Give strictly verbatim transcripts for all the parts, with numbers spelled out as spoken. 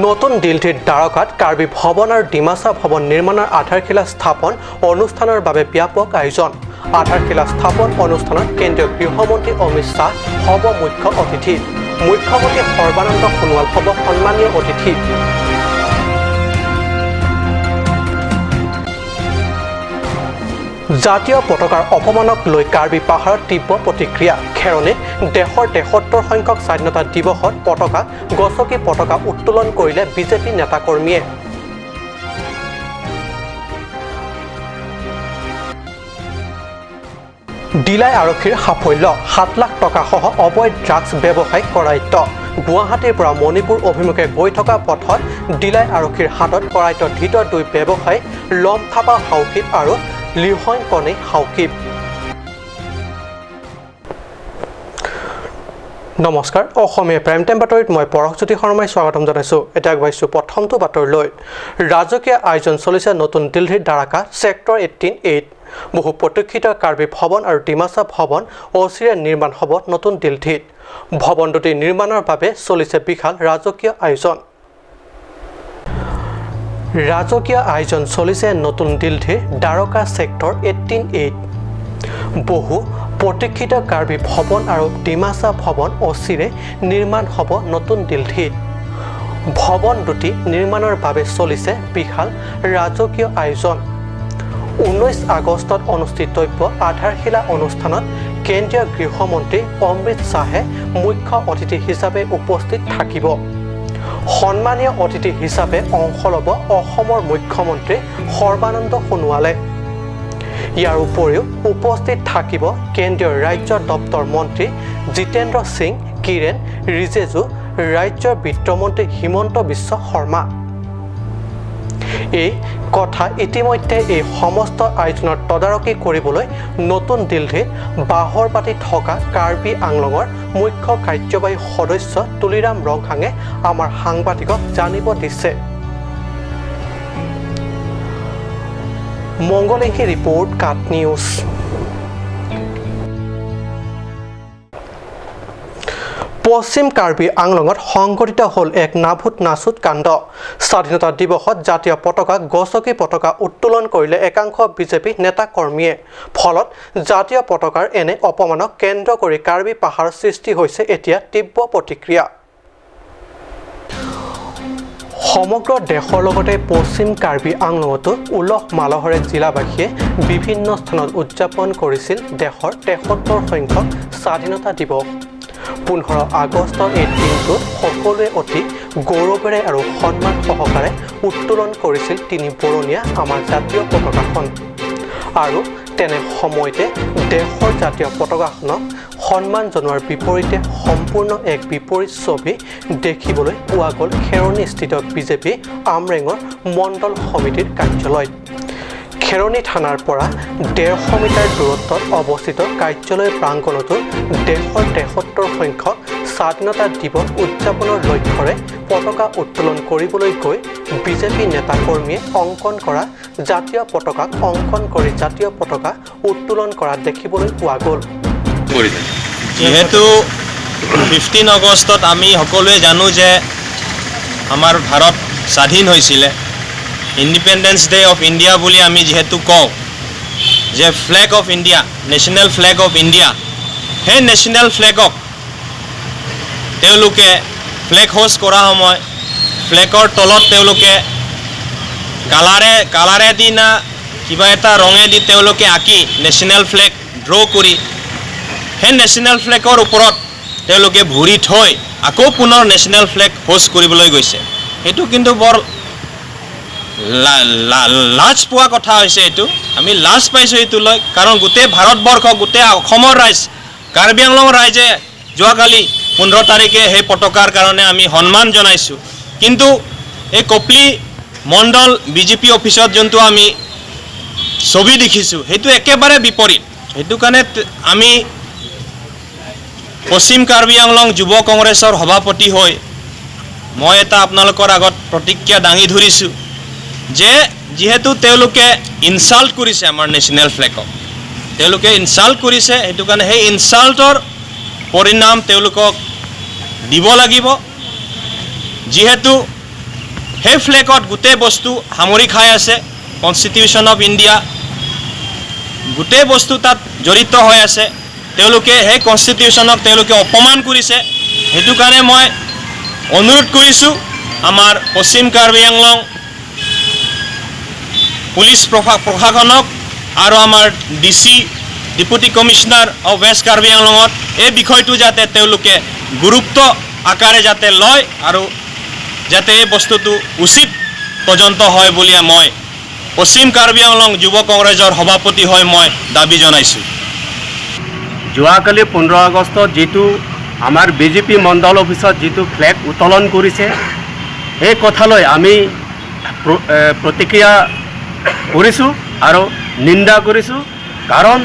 নতুন দিল্লীৰ দ্বাৰকাত কাৰ্বি ভৱন আৰু ডিমাচা ভৱন নিৰ্মাণৰ আধাৰশিলা স্থাপন অনুষ্ঠানৰ বাবে ব্যাপক আয়োজন। আধাৰশিলা স্থাপন অনুষ্ঠানত কেন্দ্ৰীয় গৃহমন্ত্ৰী অমিত শ্বাহ হ'ব মুখ্য অতিথি। মুখ্যমন্ত্ৰী সৰ্বানন্দ সোণোৱাল হ'ব সন্মানীয় অতিথি। জাতীয় পতাকাৰ অপমানক লৈ কাৰ্বি পাহাৰত তীব্ৰ প্ৰতিক্ৰিয়া। খেৰণিত দেশৰ তেসত্তৰ সংখ্যক স্বাধীনতা দিৱসত পতাকা, গচকি পতাকা উত্তোলন কৰিলে বিজেপি নেতাকৰ্মীয়ে। ডিলাই আৰক্ষীৰ সাফল্য, সাত লাখ টকাসহ অবৈধ ড্ৰাগছ ব্যৱসায়ী কৰায়ত্ত। গুৱাহাটীৰ পৰা মণিপুৰ অভিমুখে গৈ থকা পথত ডিলাই আৰক্ষীৰ হাতত কৰায়ত্ত ধৃত দুই ব্যৱসায়ী লমথাপা হাউকিপ আৰু লিহইং কনেই হাউকিপ। নমস্কাৰ, অসমীয়া প্ৰাইম টাইম বাতৰিত মই পৰশজ্যোতি শৰ্মাই স্বাগতম জনাইছো। এতিয়া আগবাঢ়িছো প্ৰথমটো বাতৰিলৈ। ৰাজকীয় আয়োজন চলিছে নতুন দিল্লীৰ দ্বাৰকা ছেক্টৰ এইটিন এইত। বহু প্ৰতীক্ষিত কাৰ্বি ভৱন আৰু ডিমাচা ভৱন অচিৰে নিৰ্মাণ হ'ব নতুন দিল্লীত। ভৱন দুটি নিৰ্মাণৰ বাবে চলিছে বিশাল ৰাজকীয় আয়োজন। ৰাজকীয় আয়োজন চলিছে নতুন দিল্লীৰ দ্বাৰকা ছেক্টৰ এইটিন এইত। বহু প্ৰতীক্ষিত কাৰ্বি ভৱন আৰু ডিমাচা ভৱন অচিৰে নিৰ্মাণ হ'ব নতুন দিল্লীত। ভৱন দুটি নিৰ্মাণৰ বাবে চলিছে বিশাল ৰাজকীয় আয়োজন। ঊনৈশ আগষ্টত অনুষ্ঠিতব্য আধাৰশিলা অনুষ্ঠানত কেন্দ্ৰীয় গৃহমন্ত্ৰী অমিত শ্বাহে মুখ্য অতিথি হিচাপে উপস্থিত থাকিব। সন্মানীয় অতিথি হিচাপে অংশ ল'ব অসমৰ মুখ্যমন্ত্ৰী সৰ্বানন্দ সোণোৱালে। ইয়াৰ উপৰিও উপস্থিত থাকিব কেন্দ্ৰীয় ৰাজ্য দপ্তৰ মন্ত্ৰী জিতেন্দ্ৰ সিং, কিৰেণ ৰিজিজু, ৰাজ্যৰ বিত্তমন্ত্ৰী হিমন্ত বিশ্ব শৰ্মা। এই কথা ইতিমধ্যে এই সমস্ত আয়োজনৰ তদাৰকী কৰিবলৈ নতুন দিল্লীত বাহৰ পাতি থকা কাৰ্বি আংলঙৰ মুখ্য কাৰ্যবাহী সদস্য তুলিৰাম ৰংহাঙে আমাৰ সাংবাদিকক জানিব দিছে। মংগল ইংসি ৰিপৰ্ট, কাট নিউজ। পশ্চিম কাৰ্বি আংলঙত সংঘটিত হ'ল এক নাভুত নাচুত কাণ্ড। স্বাধীনতা দিৱসত জাতীয় পতাকা গচকি পতাকা উত্তোলন কৰিলে একাংশ বিজেপি নেতাকৰ্মীয়ে। ফলত জাতীয় পতাকাৰ এনে অপমানক কেন্দ্ৰ কৰি কাৰ্বি পাহাৰত সৃষ্টি হৈছে এতিয়া তীব্ৰ প্ৰতিক্ৰিয়া। সমগ্ৰ দেশৰ লগতে পশ্চিম কাৰ্বি আংলঙতো উলহ মালহেৰে জিলাবাসীয়ে বিভিন্ন স্থানত উদযাপন কৰিছিল দেশৰ তেসত্তৰ সংখ্যক স্বাধীনতা দিৱস। পোন্ধৰ আগষ্টৰ এই দিনটোত সকলোৱে অতি গৌৰৱেৰে আৰু সন্মান সহকাৰে উত্তোলন কৰিছিল তিনি বৰণীয়া আমাৰ জাতীয় পতাকাখন। আৰু তেনে সময়তে দেশৰ জাতীয় পতাকাখনক সন্মান জনোৱাৰ বিপৰীতে সম্পূৰ্ণ এক বিপৰীত ছবি দেখিবলৈ পোৱা গ'ল খেৰণিস্থিত বিজেপি আমৰেঙৰ মণ্ডল সমিতিৰ কাৰ্যালয়ত। খেৰণি থানাৰ পৰা ডেৰশ মিটাৰ দূৰত্বত অৱস্থিত কাৰ্যালয় প্ৰাংগণতো দেশৰ তেসত্তৰ সংখ্যক স্বাধীনতা দিৱস উদযাপনৰ লক্ষ্যৰে পতাকা উত্তোলন কৰিবলৈ গৈ বিজেপি নেতাকৰ্মীয়ে অংকন কৰা জাতীয় পতাকাক অংকন কৰি জাতীয় পতাকা উত্তোলন কৰা দেখিবলৈ পোৱা গ'ল। যিহেতু ফিফটিন আগষ্টত আমি সকলোৱে জানো যে আমাৰ ভাৰত স্বাধীন হৈছিলে, ইণ্ডিপেণ্ডেন্স ডে অফ ইণ্ডিয়া বুলি আমি যিহেতু কওঁ যে flag off India, national flag off India, সেই নেশ্যনেল ফ্লেগক তেওঁলোকে ফ্লেগ হোষ্ট কৰা সময় ফ্লেগৰ তলত তেওঁলোকে কালাৰে, কালাৰেদি না কিবা এটা ৰঙেদি তেওঁলোকে আঁকি নেশ্যনেল ফ্লেগ ড্ৰ কৰি সেই নেশ্যনেল ফ্লেগৰ ওপৰত তেওঁলোকে ভৰি থৈ আকৌ পুনৰ নেশ্যনেল ফ্লেগ হোষ্ট কৰিবলৈ গৈছে। সেইটো কিন্তু বৰ লা-, লা-, লাজ পোৱা কথা হৈছে এইটো। আমি লাজ পাইছোঁ এইটো লৈ, কাৰণ গোটেই ভাৰতবৰ্ষ, গোটেই অসমৰ ৰাইজ, কাৰ্বি আংলং ৰাইজে যোৱাকালি পোন্ধৰ তাৰিখে সেই পতাকাৰ কাৰণে আমি সন্মান জনাইছোঁ। কিন্তু এই কপলি মণ্ডল বিজেপি অফিচত যোনটো আমি ছবি দেখিছোঁ, সেইটো একেবাৰে বিপৰীত। সেইটো কাৰণে ত-, আমি পশ্চিম কাৰ্বি আংলং যুৱ কংগ্ৰেছৰ সভাপতি হৈ মই এটা আপোনালোকৰ আগত প্ৰতিক্ৰিয়া দাঙি ধৰিছোঁ যে যিহেতু তেওঁলোকে ইনচাল্ট কৰিছে আমাৰ নেশ্যনেল ফ্লেগক, তেওঁলোকে ইনচাল্ট কৰিছে, সেইটো কাৰণে সেই ইনচাল্টৰ পৰিণাম তেওঁলোকক দিব লাগিব। যিহেতু সেই ফ্লেগত গোটেই বস্তু সামৰি খাই আছে, কনষ্টিটিউশ্যন অফ ইণ্ডিয়া গোটেই বস্তু তাত জড়িত হৈ আছে। তেওঁলোকে সেই কনষ্টিটিউশ্যনক তেওঁলোকে অপমান কৰিছে। সেইটো কাৰণে মই অনুৰোধ কৰিছোঁ আমাৰ পশ্চিম কাৰ্বি আংলং পুলিচ প্ৰশা-, প্ৰশাসনক আৰু আমাৰ D C, deputy commissioner of West Karbi আংলঙত এই বিষয়টো যাতে তেওঁলোকে গুৰুত্ব আকাৰে যাতে লয় আৰু যাতে এই বস্তুটো উচিত তদন্ত হয় বুলি মই পশ্চিম কাৰ্বি আংলং যুৱ কংগ্ৰেছৰ সভাপতি হৈ মই দাবী জনাইছোঁ। যোৱাকালি পোন্ধৰ আগষ্টত যিটো আমাৰ বি জে পি মণ্ডল অফিচত যিটো ফ্লেগ উত্তোলন কৰিছে, এই কথালৈ আমি প্ৰ-, এ, প্ৰতিক্ৰিয়া কৰিছোঁ আৰু নিন্দা কৰিছোঁ। কাৰণ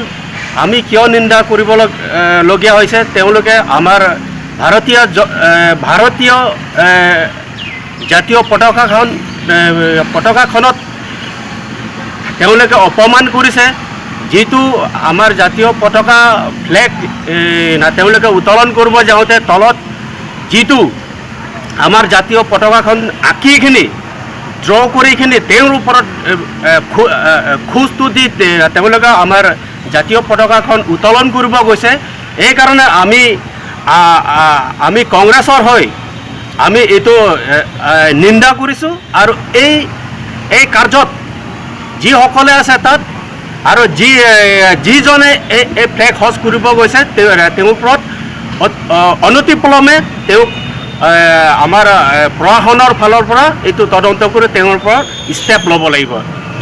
আমি কিয় নিন্দা কৰিব লগ-, এ, লগীয়া হৈছে, তেওঁলোকে আমাৰ ভাৰতীয় জ-, এ, ভাৰতীয়, এ, জাতীয় পতাকাখন, এ, পতাকাখনত তেওঁলোকে অপমান কৰিছে। যিটো আমাৰ জাতীয় পতাকা ফ্লেগ, এ, না, তেওঁলোকে উত্তোলন কৰিব যাওঁতে তলত যিটো আমাৰ জাতীয় পতাকাখন আঁকি কিনি, ড্ৰ কৰি কিনি তেওঁৰ ওপৰত, এ, এ, খো-, এ, এ, খোজটো দি, এ, তেওঁলোকে আমাৰ জাতীয় পতাকাখন উত্তোলন কৰিব গৈছে। এইকাৰণে আমি, আ, আ, আমি কংগ্ৰেছৰ হৈ আমি এইটো, এ, এ, নিন্দা কৰিছোঁ আৰু এই, এই কাৰ্যত যিসকলে আছে তাত আৰু যি, এ, যিজনে এই, এই ফ্লেগ হষ্ট কৰিব গৈছে, তেওঁ, তেওঁৰ ওপৰত অত-, অ, অনতিপলমে তেওঁক, এ, আমাৰ, এ, প্ৰশাসনৰ ফালৰ পৰা এইটো তদন্ত কৰি তেওঁৰ ওপৰত ষ্টেপ ল'ব লাগিব।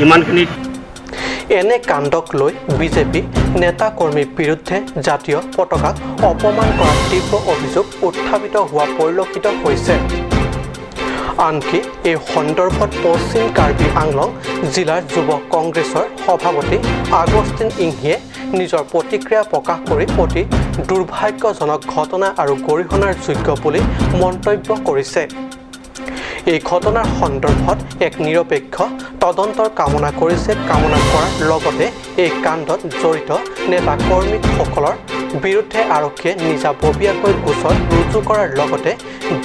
ইমানখিনি। এনে কাণ্ডক লৈ বি জে পি নেতা কৰ্মীৰ বিৰুদ্ধে জাতীয় পতাকাক অপমান কৰাৰ তীব্ৰ অভিযোগ উত্থাপিত হোৱা পৰিলক্ষিত হৈছে। আনকি এই সন্দৰ্ভত পশ্চিম কাৰ্বি আংলং জিলাৰ যুৱ কংগ্ৰেছৰ সভাপতি আগষ্টিন ইংহিয়ে নিজৰ প্ৰতিক্ৰিয়া প্ৰকাশ কৰি অতি দুৰ্ভাগ্যজনক ঘটনা আৰু গৰিহণাৰ যোগ্য বুলি মন্তব্য কৰিছে। এই ঘটনাৰ সন্দৰ্ভত এক নিৰপেক্ষ তদন্তৰ কামনা কৰিছে, কামনা কৰাৰ লগতে এই কাণ্ডত জড়িত নেতা কৰ্মীসকলৰ বিৰুদ্ধে আৰক্ষীয়ে নিজাববীয়াকৈ গোচৰ ৰুজু কৰাৰ লগতে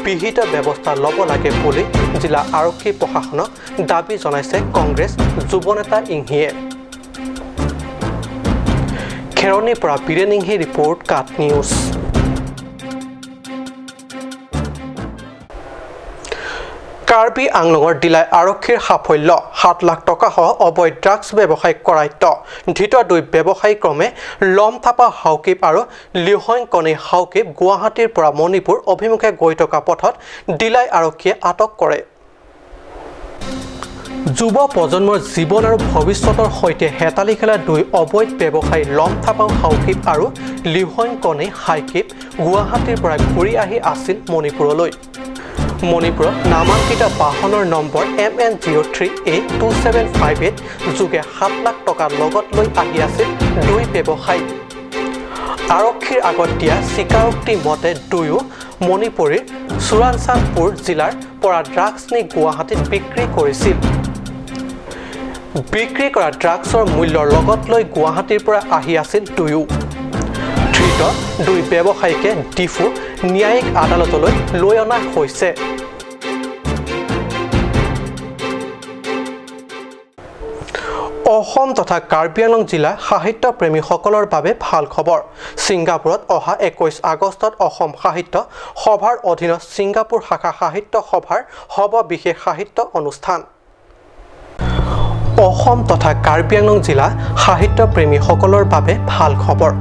বিহিত ব্যৱস্থা ল'ব লাগে বুলি জিলা আৰক্ষী প্ৰশাসনক দাবী জনাইছে কংগ্ৰেছ যুৱ নেতা ইংহিয়ে। খেৰণিৰ পৰা বীৰেণ ইংহি ৰিপৰ্ট, কাট নিউজ। কাৰ্বি আংলঙৰ ডিলাই আৰক্ষীৰ সাফল্য, সাত লাখ টকাসহ অবৈধ ড্ৰাগছ ব্যৱসায়ী কৰায়ত্ত। ধৃত দুই ব্যৱসায়ী ক্ৰমে লমথাপা হাউকিপ আৰু লিহইং কণি হাউকিপ গুৱাহাটীৰ পৰা মণিপুৰ অভিমুখে গৈ থকা পথত ডিলাই আৰক্ষীয়ে আটক কৰে। যুৱ প্ৰজন্মৰ জীৱন আৰু ভৱিষ্যতৰ সৈতে হেতালি খেলা দুই অবৈধ ব্যৱসায়ী লমথাপাং হাউকিপ আৰু লিহইং কণি হাইকিপ গুৱাহাটীৰ পৰা ঘূৰি আহি আছিল মণিপুৰলৈ। মণিপুৰত নামাংকিত বাহনৰ number M N zero' three A two seven five eight যোগে সাত লাখ টকা লগত লৈ আহি আছিল দুই ব্যৱসায়ী। আৰক্ষীৰ আগত দিয়া স্বীকাৰোক্তি মতে দুয়ো মণিপুৰীৰ চুৰানচানপুৰ জিলাৰ পৰা ড্ৰাগছ নি গুৱাহাটীত বিক্ৰী কৰিছিল। বিক্ৰী কৰা ড্ৰাগছৰ মূল্যৰ লগত লৈ গুৱাহাটীৰ পৰা আহি আছিল দুয়ো। ধৃত দুই ব্যৱসায়ীকে ডিফু ন্যায়িক আদালতলৈ লৈ অনা হৈছে। অসম তথা কাৰ্বি আংলং জিলা সাহিত্য প্ৰেমীসকলৰ বাবে ভাল খবৰ। ছিংগাপুৰত অহা একৈশ আগষ্টত অসম সাহিত্য সভাৰ অধীনত ছিংগাপুৰ শাখা সাহিত্য সভাৰ হ'ব বিশেষ সাহিত্য অনুষ্ঠান। অসম তথা কাৰ্বি আংলং জিলা সাহিত্য প্ৰেমীসকলৰ বাবে ভাল খবৰ।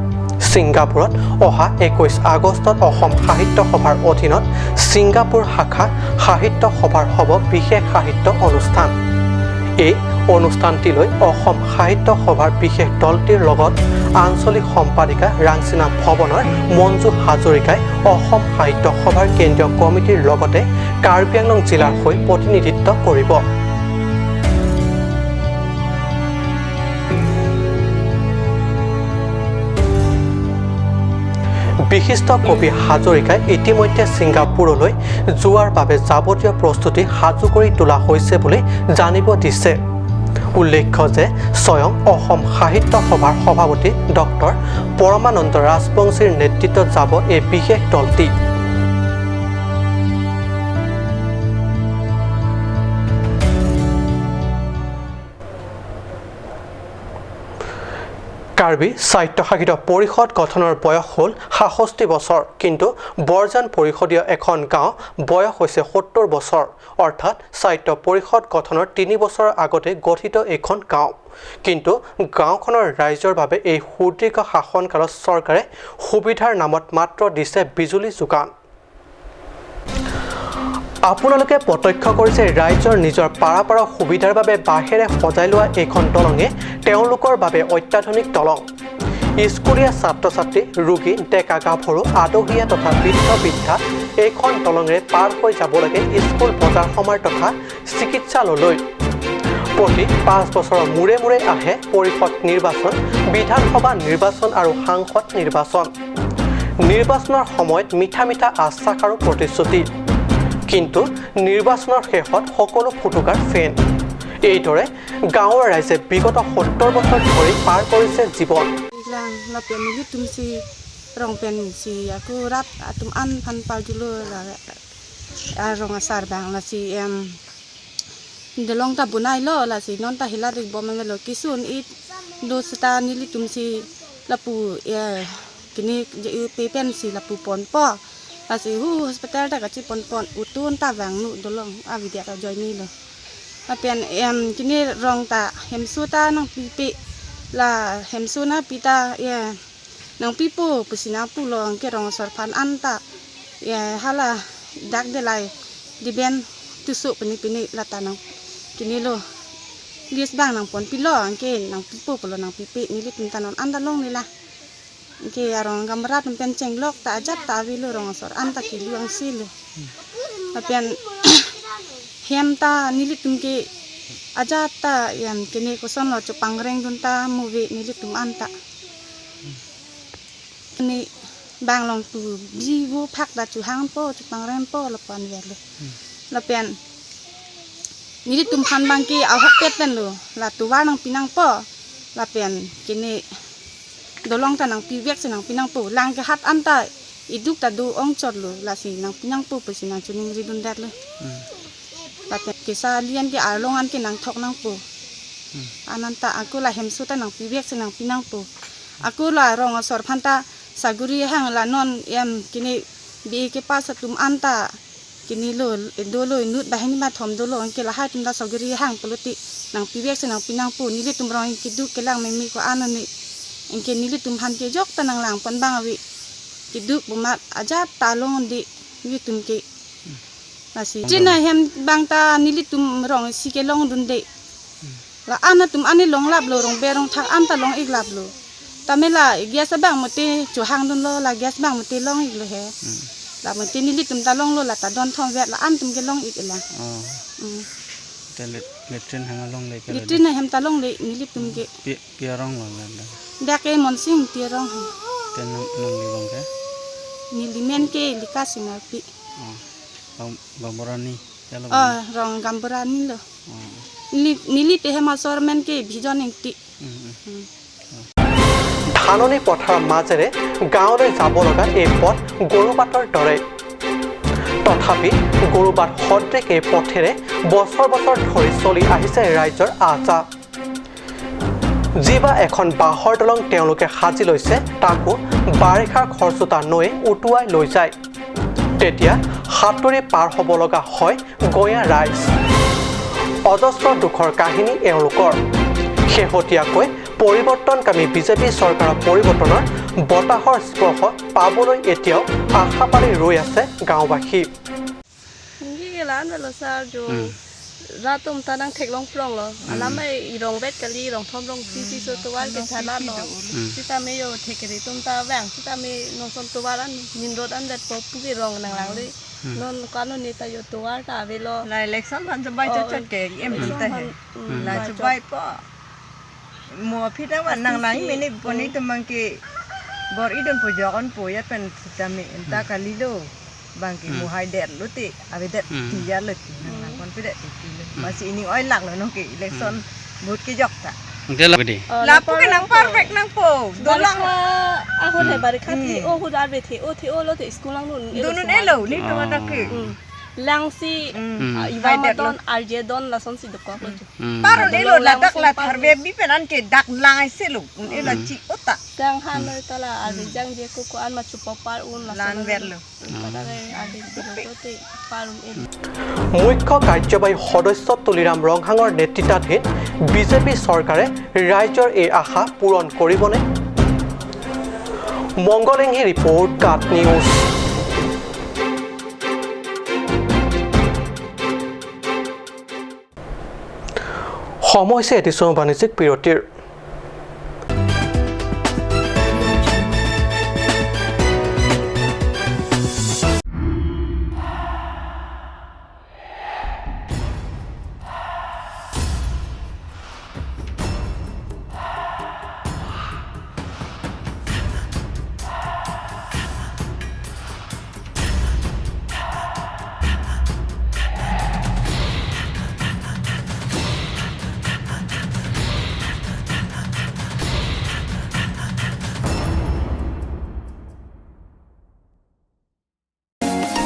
ছিংগাপুৰত অহা একৈশ আগষ্টত অসম সাহিত্য সভাৰ অধীনত ছিংগাপুৰ শাখা সাহিত্য সভাৰ হ'ব বিশেষ সাহিত্য অনুষ্ঠান। এই অনুষ্ঠানটিলৈ অসম সাহিত্য সভাৰ বিশেষ দলটিৰ লগত আঞ্চলিক সম্পাদিকা ৰাংচিনা ভৱনৰ মঞ্জু হাজৰিকাই অসম সাহিত্য সভাৰ কেন্দ্ৰীয় কমিটিৰ লগতে কাৰ্বি আংলং জিলাৰ হৈ প্ৰতিনিধিত্ব কৰিব। বিশিষ্ট কবি হাজৰিকাই ইতিমধ্যে ছিংগাপুৰলৈ যোৱাৰ বাবে যাৱতীয় প্ৰস্তুতি সাজু কৰি তোলা হৈছে বুলি জানিব দিছে। উল্লেখ্য যে স্বয়ং অসম সাহিত্য সভাৰ সভাপতি ডক্টৰ পৰমানন্দ ৰাজবংশীৰ নেতৃত্বত যাব এই বিশেষ দলটি। কাৰ্বি স্বায়ত্তশাসিত পৰিষদ গঠনৰ বয়স হ'ল সাতষষ্ঠি বছৰ, কিন্তু বৰজান পৰিষদীয় এখন গাঁও বয়স হৈছে সত্তৰ বছৰ। অৰ্থাৎ স্বায়ত্ত পৰিষদ গঠনৰ তিনি বছৰৰ আগতে গঠিত এইখন গাঁও। কিন্তু গাঁওখনৰ ৰাইজৰ বাবে এই সুদীৰ্ঘ শাসনকালত চৰকাৰে সুবিধাৰ নামত মাত্ৰ দিছে বিজুলী যোগান। আপোনালোকে প্ৰত্যক্ষ কৰিছে ৰাইজৰ নিজৰ পাৰাপাৰৰ সুবিধাৰ বাবে বাঁহেৰে সজাই লোৱা এইখন দলঙে তেওঁলোকৰ বাবে অত্যাধুনিক দলং। স্কুলীয়া ছাত্ৰ-ছাত্ৰী, ৰোগী, ডেকা-গাভৰু, আদহীয়া তথা বৃদ্ধ-বৃদ্ধা এইখন দলঙেৰে পাৰ হৈ যাব লাগে স্কুল, বজাৰ সমাৰ তথা চিকিৎসালয়লৈ। প্ৰতি পাঁচ বছৰৰ মূৰে মূৰে আহে পৰিষদ নিৰ্বাচন, বিধানসভা নিৰ্বাচন আৰু সাংসদ নিৰ্বাচন। নিৰ্বাচনৰ সময়ত মিঠা মিঠা আশ্বাস আৰু প্ৰতিশ্ৰুতি, কিন্তু নিৰ্বাচনৰ শেষত সকলো ফুটুকাৰ ফেন। এইদৰে গাঁৱৰ ৰাইজে বিগত সত্তৰ বছৰ ধৰি পাৰ কৰিছে জীৱন। Lang lapen nelitum si rong pensi ako rat atum an aphan parjulo la, ah, rong asar abang lasi em dellong ta bonai lo, lasi non ta hilat rik bom lo, kisun it do seta nelitum si lapu, eh, kini je pe pensi lapu ponpo. Lasi hu hospital ta kachi ponpon, utun ta vangnu dellong avidya ta join ni lo. Lapen em kini rong ta hemso ta nangpipe, la hemso nangpi ta, eh, nangpipo pusi nangpulo, anke rong asor aphan anta, eh, hala dak delai diben tusu pini pini lata nang kini lo. List abang nangponpilo, anke nangpipo pulo nangpipe, nelitum ta non anta longle la. Anke arong gaonbura atum pen chenglok ta ajat ta avelo, rong asor anta kelu angsi lo. Lapen hem ta nelitum ke ajat ta, em kene kosonlo chepangrengdun ta move nelitum anta. Ni bang long tu bivo phak ta chehangpo, chepangrengpo lapu-an ver lo. Lapen nelitum aphan abang ke ahokpet pen lo, la tovar nangpi nangpo, lapen kene dellong ta nangpivek si nangpi nangpo, lang ke hat anta iduk ta do ongchot lo, lasi nangpi nangpo pusi nangchiningridundet lo. Lapen kesa lian ke arlong an ke nangthok nangpo. Ananta ako la hemso ta nangpivek si nangpi nangpo. Ako la rong asor aphan ta saguri hang la non em kini B A kepass atum anta kini lo, dolo inut banghini banghthom dolo, anke lahai atum ta saguri hang pulote nangpivek si nangpi nangpo, nelitum rong keduk kelang meme ko-an ne, anke nelitum aphan ke jok ta nanglangpon abang ave, keduk bumat ajat ta longde nelitum ke. Lasi chin ahem abang ta nelitum rong isi ke longdunde. La-an atum ani longlaplo, rong berong thak anta long-ik laplo. Tame la gas abang mate chehangdunlo, la gas abang mate long-iklo he. Hmm. La mate nelitum ta longlo, la ta don thom vet, la-an atum ke long-ik lang. Oh. Hmm. Te lat-, latrine hang alongle ke? Latrine ahem ta longle nelitum ke. Pi, pi arong lo la la? Dak ke Monsing Ingti arong he. Te nang, nangli abang ke? Neli men ke Lika Singarpi. Oh. Bang, Bang Borani. Chalo. Ah, rong gaonbura ni lo. Hmm. Neli, neli te hem asor men ke Bijon Ingti. Hmm, hmm. Hmm. ধাননি পথাৰৰ মাজেৰে গাঁৱলৈ যাব লগা এই পথ গৰুবাটৰ দৰে। তথাপি গৰুবাট সদৃশ এই পথেৰে বছৰ বছৰ ধৰি চলি আহিছে ৰাইজৰ আহ যাহ। যি বা এখন বাঁহৰ দলং তেওঁলোকে সাজি লৈছে, তাকো বাৰিষাৰ খৰচোতা নৈয়ে উটুৱাই লৈ যায়। তেতিয়া সাঁতুৰি পাৰ হ'ব লগা হয় গঞা ৰাইজ। অজস্ৰ দুখৰ কাহিনী এওঁলোকৰ। শেহতীয়াকৈ পৰিৱৰ্তনকামী বিজেপি চৰকাৰৰ পৰিৱৰ্তনৰ বতাহৰ স্পৰ্শ পাবলৈ এতিয়াও আশা পালি ৰৈ আছে গাঁওবাসী। Ngi lan velo sir jo Hmm. rat atum ta nangtheklong prong lo. Hmm. Alam mai irong vet kali, rong thom rong isi si so tovar ke thala lo. Hmm. Sitame yo thekre atum ta vang, sitame nonson tovar an, main road an vet po pu ke rong nanglang le. Hmm. Non kano neta yo tovar ta avelo. La election aphan chobei Oh, chot chot ke, em election ta he. aphan, hmm, La bai chot. chobei po. Mo aphi ta van nang nang Lasi mene poni Hmm. temang ke bor-idun po jokon po ya pen sitame enta Hmm. kali lo. Bang ke Hmm. mo hai der lo te, ave der Hmm. ti ya lo te, nang nang Hmm. kon pe der ti ti lo. Hmm. Masi ini oi lak lo nong ke election Hmm. vote ke jok ta. Nang te lak di. Oh, Lapu ke lapor nang nangpo. parpek nangpo. Dolang. Barikha ahun he Hmm. barikha Hmm. the o hu dar be the o the o lo te school lang nun. Dunun elo, ni Oh. tama ta ke. Hmm. Langsi, Hmm. ah, iwa Hai, maton detlo. Arje don lasonsi dokok lo Hmm. chu. Hmm. Parun Adolo elo ladak langsi la parun. Tharve bi penan ke dak lang aise lo. Un elo Hmm. chi ota. Sang han Hmm. lo tala arve Hmm. jangje ko ko-an ma chupo parun lason Lan lo. Verlo. Hmm. Pada ke arve jilo to te parun elo. মুখ্য কাৰ্যবাহী সদস্য তুলিৰাম ৰংহাঙৰ নেতৃত্বাধীন বিজেপি চৰকাৰে ৰাইজৰ এই আশা পূৰণ কৰিবনে? মংগল এংহি ৰিপৰ্ট, কাট নিউজ। সময় হৈছে এটি চমু বাণিজ্যিক বিৰতিৰ।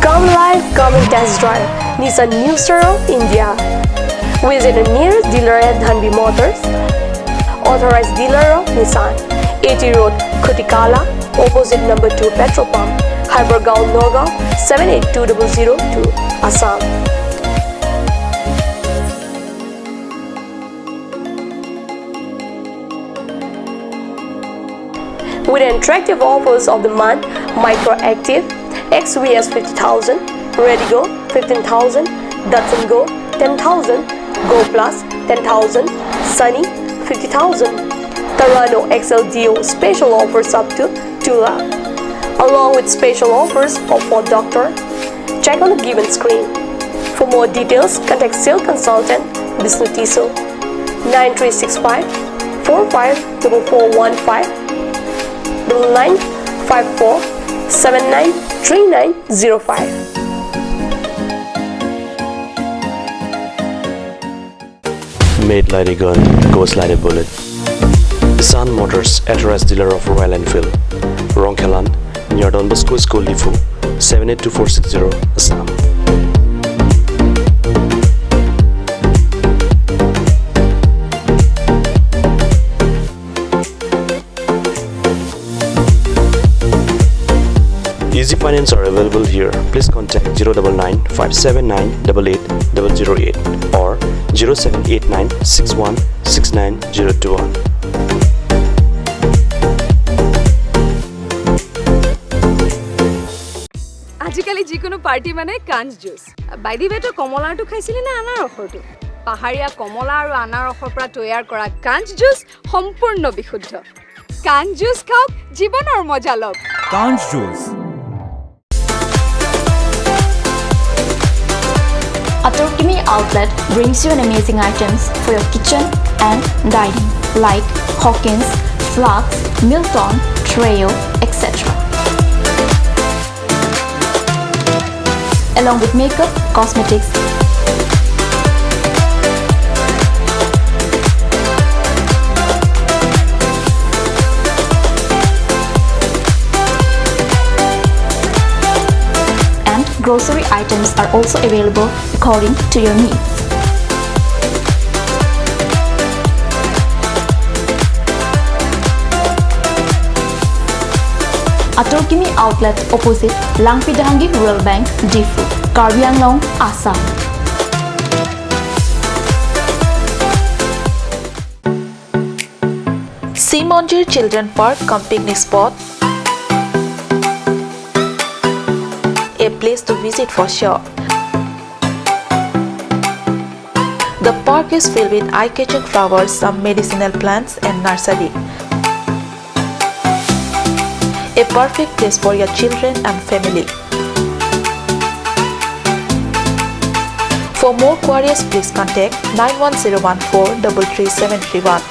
Come live, come and test drive Nissan New Star of India. Visit a nearest dealer at Dhanvi Motors, authorized dealer of Nissan, A T Road, Khutikala, opposite number two petrol pump, Hypergaon, Nagaon, seven eight two double zero two, Assam. With attractive offers of the month, Micra Active, X V S fifty thousand, Redi-GO fifteen thousand, Datsun Go ten thousand, Go Plus ten thousand, Sunny fifty thousand, Terrano X L D O special offers up to two lakh, along with special offers of Ford Doctor. Check on the given screen. For more details, contact sales consultant Bishnu Tisso, nine three six five four five double four one five, double nine five four seven nine three nine zero five. Made like a gun, goes like a bullet. Sun Motors, authorized dealer of Royal Enfield, Rongkhelan, near Don Bosco School, Diphu, seven eight two four six zero, Assam. Easy finance are available here. Please contact zero double nine five seven nine double eight double zero eight or zero seven eight nine six one six nine zero two one. আজিকালি যিকোনো পাৰ্টি মানে কাঞ্চ juice. By the way, তই কমলাৰটো খাইছিলি নে আনাৰসৰটো? পাহাৰীয়া কমলা আৰু আনাৰসৰ পৰা তৈয়াৰ কৰা কাঞ্চ জুচ সম্পূৰ্ণ বিশুদ্ধ। কাঞ্চ জুচ খাওক, জীৱনৰ মজা লওক। Kanch Juice. Atorkimi Outlet brings you an amazing items for your kitchen and dining, like Hawkins, Flask, Milton, Treo, et cetera, along with makeup, cosmetics, and grocery items are also available according to your needs. Atorkimi Outlet, opposite Langpidhangi Rural Bank, Diphu, Karbi Anglong, Assam. Simonjir Children Park cum picnic spot, a place to visit for sure. The park is filled with eye-catching flowers, some medicinal plants and nursery. A perfect place for your children and family. For more queries, please contact nine one zero one four double three seven three one,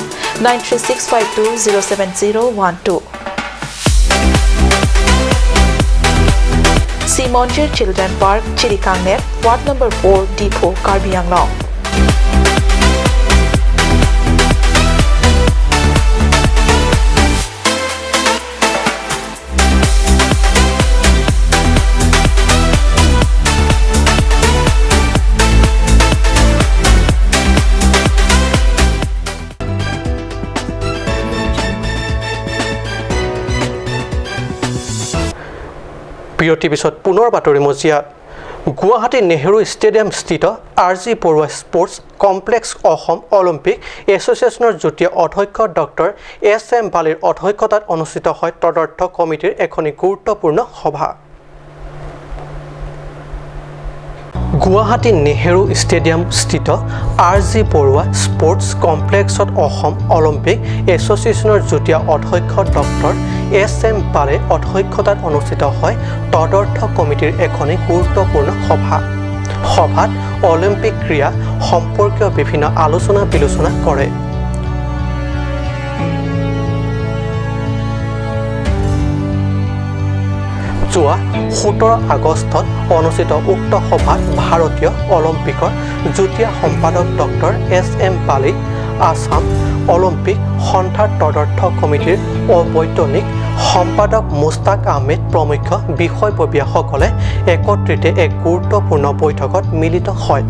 nine three six five two zero seven zero one two. Simonjir Children Park, Chirikangner, Ward number four, Diphu, Karbi Anglong. বিৰতিৰ পিছত পুনৰ বাতৰি মজিয়াত। গুৱাহাটী নেহেৰু ষ্টেডিয়ামস্থিত আৰ জি Baruah sports complex অসম অলিম্পিক এছ'চিয়েশ্যনৰ যুটীয়া অধ্যক্ষ doctor S M পালীৰ অধ্যক্ষতাত অনুষ্ঠিত হয় তদৰ্থ কমিটিৰ এখনি গুৰুত্বপূৰ্ণ সভা। গুৱাহাটী নেহেৰু ষ্টেডিয়ামস্থিত আৰ জি বৰুৱা স্পৰ্টছ কমপ্লেক্সত অসম অলিম্পিক এছ'চিয়েশ্যনৰ যুটীয়া অধ্যক্ষ ডক্টৰ এছ এম পালীৰ অধ্যক্ষতাত অনুষ্ঠিত হয় তদৰ্থ কমিটিৰ এখনি গুৰুত্বপূৰ্ণ সভা। সভাত অলিম্পিক ক্ৰীড়া সম্পৰ্কীয় বিভিন্ন আলোচনা বিলোচনা কৰে। যোৱা সোতৰ আগষ্টত অনুষ্ঠিত উক্ত সভাত ভাৰতীয় অলিম্পিকৰ যুটীয়া সম্পাদক doctor S M Pali, Assam অলিম্পিক সন্থাৰ তদৰ্থ কমিটিৰ অবৈতনিক সম্পাদক মুস্তাক আহমেদ প্ৰমুখ্য বিষয়ববীয়াসকলে একত্ৰিতে এক গুৰুত্বপূৰ্ণ বৈঠকত মিলিত হয়।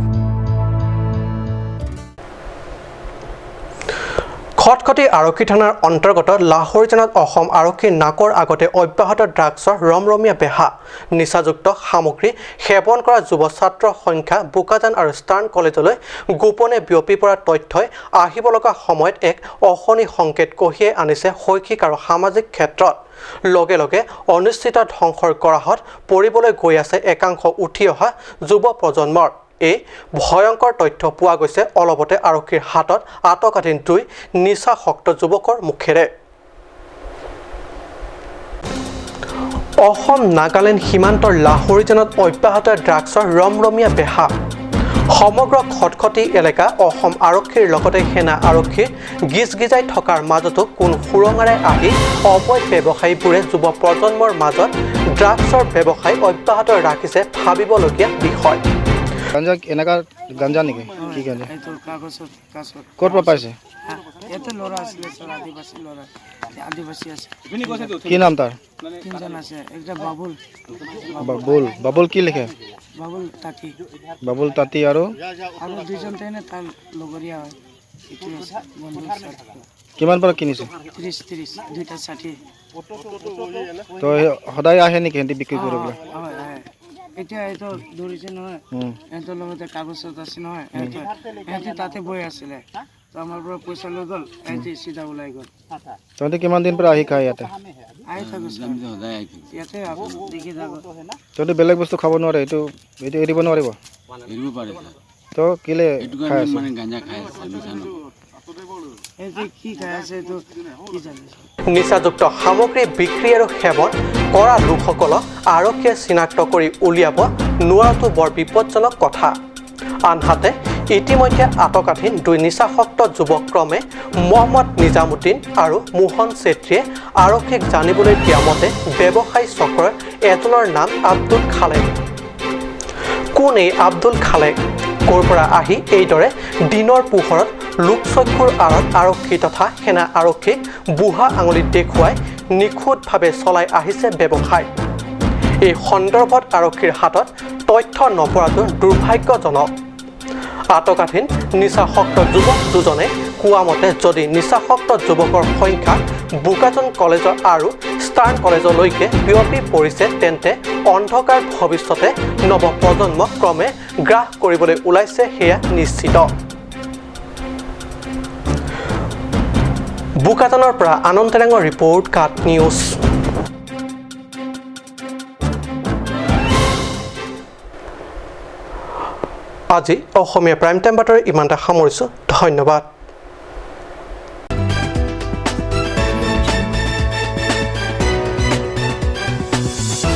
খটখটি আৰক্ষী থানাৰ অন্তৰ্গত লাহৰীজানত অসম আৰক্ষীৰ নাকৰ আগতে অব্যাহত ড্ৰাগছৰ ৰমৰমীয়া বেহা। নিচাযুক্ত সামগ্ৰী সেৱন কৰা যুৱ ছাত্ৰৰ সংখ্যা বোকাজান আৰু ষ্টাৰ্ণ কলেজলৈ গোপনে বিয়পি পৰা তথ্যই আহিব লগা সময়ত এক অশনি সংকেত কঢ়িয়াই আনিছে শৈক্ষিক আৰু সামাজিক ক্ষেত্ৰত। লগে লগে অনিশ্চিত ধ্বংসৰ গৰাহত পৰিবলৈ গৈ আছে একাংশ উঠি অহা যুৱ প্ৰজন্মৰ। এই ভয়ংকৰ তথ্য পোৱা গৈছে অলপতে আৰক্ষীৰ হাতত আটকাধীন দুই নিচাসক্ত যুৱকৰ মুখেৰে। অসম নাগালেণ্ড সীমান্তৰ লাহৰীজানত অব্যাহত ড্ৰাগছৰ ৰমৰমীয়া বেহা। সমগ্ৰ খটখটি এলেকা অসম আৰক্ষীৰ লগতে সেনা আৰক্ষীৰ গিজগিজাই থকাৰ মাজতো কোন সুৰঙাৰে আহি অবৈধ ব্যৱসায়ীবোৰে যুৱ প্ৰজন্মৰ মাজত ড্ৰাগছৰ ব্যৱসায় অব্যাহত ৰাখিছে ভাবিবলগীয়া বিষয়। গাঞ্জা, এনেকা গাঞ্জা নেকি? কি গাঞ্জা? এইটো কাগজত, কাগজত। ক'ৰ পৰা পাইছে? হা? ইয়াতে ল'ৰা আছিলে, ছাৰ, আদিবাসী ল'ৰা। আদিবাসী আছে। কি নাম তাৰ? তিনিজন আছে, একটা বাবুল। বাবুল। বাবুল কি লিখে? বাবুল তাঁতী। বাবুল তাঁতী আৰু? আৰু দুইজন তেনে তাৰ লগৰীয়া হয়। এইটোৱে আছে, বন্ধু ছাৰ। কিমান পৰা কিনিছে? ত্ৰিশ, ত্ৰিশ, দুইটা ষাঠি। তো সদায় আহে নেকি সিহঁতি বিক্ৰী কৰিবলৈ? হয়, আহে। এতিয়া এইটো ধৰিছে নহয়, উম। সিহঁতৰ লগতে কাগজ চাগজ আছে নহয়, সিহঁতে, সিহঁতে তাতে বহি আছিলে। তো আমাৰ পৰা পইচা লৈ গ'ল, সিহঁতে চিধা ওলাই গ'ল। তহঁতে কিমান দিন পৰা আহি খায় ইয়াতে? আহি থাকো ছাৰ। আমি তো সদায় আহি থাকো। ইয়াতে আপুনি দেখি থাকো। তহঁতে বেলেগ বস্তু খাব নোৱাৰে, এইটো, এইটো এৰিব নোৱাৰিব? এৰিব পাৰে ছাৰ। তো কেলে এইটো খাই কাৰণে আছে? মানে গাঞ্জা খাই আছে, মিছা নকওঁ। এইটো কি খাই আছে, এইটো কি জানে? নিচাযুক্ত সামগ্ৰী বিক্ৰী আৰু সেৱন কৰা লোকসকলক আৰক্ষীয়ে চিনাক্ত কৰি উলিয়াব নোৱাৰাটো বৰ বিপদজনক কথা। আনহাতে ইতিমধ্যে আটকাধীন দুই নিচাসক্ত যুৱক ক্ৰমে মহম্মদ নিজামুদ্দিন আৰু মোহন চেত্ৰীয়ে আৰক্ষীক জানিবলৈ দিয়া মতে ব্যৱসায়ী চক্ৰৰ এজনৰ নাম আব্দুল খালেক। কোন এই আব্দুল খালেক? ক'ৰ পৰা আহি এইদৰে দিনৰ পোহৰত লোকচক্ষুৰ আঁৰত আৰক্ষী তথা সেনা আৰক্ষীক বুঢ়া আঙুলি দেখুৱাই নিখুঁতভাৱে চলাই আহিছে ব্যৱসায়? এই সন্দৰ্ভত আৰক্ষীৰ হাতত তথ্য নপৰাটো দুৰ্ভাগ্যজনক। আটকাধীন নিচাসক্ত যুৱক দুজনে কোৱা মতে যদি নিচাসক্ত যুৱকৰ সংখ্যা বোকাজান কলেজৰ আৰু ষ্টাৰ্ণ কলেজলৈকে বিয়পি পৰিছে, তেন্তে অন্ধকাৰ ভৱিষ্যতে নৱপ্ৰজন্মক ক্ৰমে গ্ৰাস কৰিবলৈ ওলাইছে, সেয়া নিশ্চিত। বোকাজানৰ পৰা আনন্দ টেঙৰ ৰিপৰ্ট, কাট নিউজ। আজি অসমীয়া প্ৰাইম টাইম বাতৰি ইমানতে সামৰিছো। ধন্যবাদ।